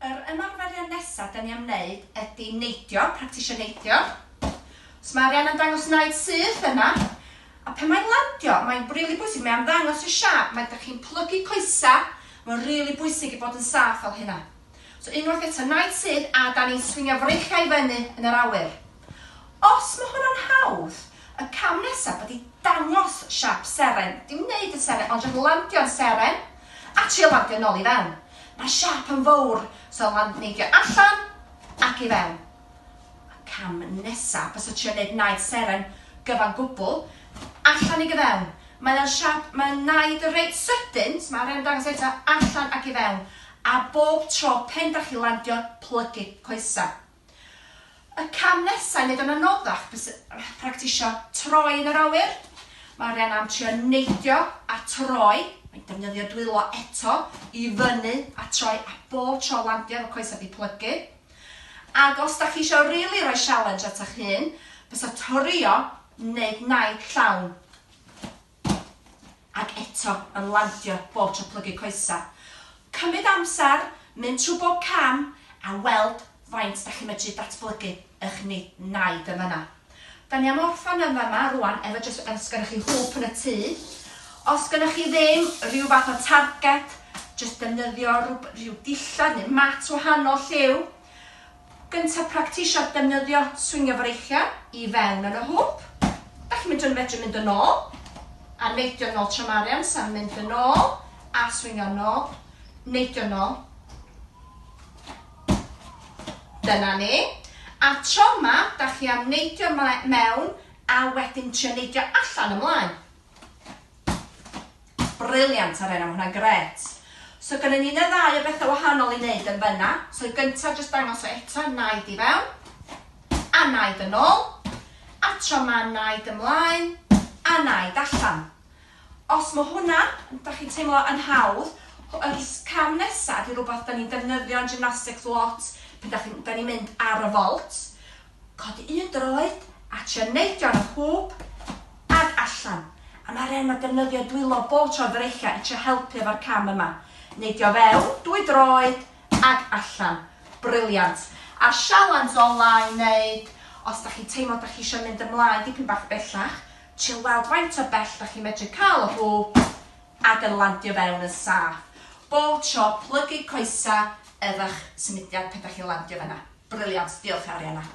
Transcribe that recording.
Yr ymarferiad nesa da ni am wneud ydy neidio, practisio neidio. So mae Arianna'n dangos naid syth yna, a pan mae'n landio, mae'n rili bwysig, mae am ddangos y siâp, mae dych chi'n plygu coesa, mae'n rili bwysig i bod yn saff fel hynna. So unwaith eto, naid syth, a da ni'n swingio freichiau i fyny yn yr awyr. Os mae hwnna'n hawdd, y cam nesaf ydy dangos siâp seren, dim wneud y seren, ond jyst landio'r seren, a trio landio nôl i fewn. Mae'r siâp yn fowr, so lan, neidio allan ac i fewn. Y cam nesaf fysa trio neud naid seren gyfan gwbl, allan ag i fewn. Mae o'n siâp, mae'n naid reit sydyn, so mae arian yn dangos eto, allan ac i fewn. A bob tro pen dach chi landio, plygu coesa. Y cam nesa i neud o'n anoddach bysa practisio troi yn yr awyr. Mae Arianna am trio neidio a troi. Mae'n defnyddio dwylo eto i fyny a troi a bob tro landio efo coesau di plygu. Ac os da chi eisiau rili rhoi challenge ata'ch hun, bysa trio neud naid llawn. Ac eto yn landio bob tro plygu coesa. Cymryd amser, mynd trwy bob cam a weld faint da chi'n medru datblygu ych naid yn fanna. Da ni am orffan yn fama rwan efo jyst os gynnoch chi hwp yn y tŷ. Os gynnoch chi ddim rhyw fath o target, jyst defnyddio rhyw dillad neu mat wahanol lliw. Gynta practisio defnyddio swingio freichiau i fewn yn y hwp. Da chi'n mynd yn medru mynd yn ôl a neidio nôl tra Marian sa'n mynd yn ôl a swingio nôl, neidio nôl. Dyna ni. A tro ma, da chi am neidio mewn a wedyn trio neidio allan ymlaen. Brilliant Arena, ma hwnna'n grêt. So gynnon ni un neu ddau o bethau wahanol i wneud yn fyna. So i gyntaf jyst dangos o eto, naid i fewn, a naid yn ôl, a tro ma naid ymlaen, a naid allan. Os ma hwnna, da chi'n teimlo yn hawdd, yr cam nesa ydy rhywbeth da ni'n defnyddio yn gymnastics lot, pan da chi'n, da ni'n mynd ar y vault. Codi un droed a trio neidio ar y hwb ag allan. A mae'r enw defnyddio dwylo bob tro freichiau i trio helpu efo'r cam yma. Neidio fewn, dwy droed ag allan. Brilliant. A sialens ola i wneud, os da chi'n teimlo da chi eisiau mynd ymlaen dipyn bach bellach, trio weld faint o bell da chi'n medru cael y hwb ag yn landio fewn yn saff. Bob tro plygu coesa efo'ch symudiad pan da chi'n landio fyna. Brilliant, diolch Arianna.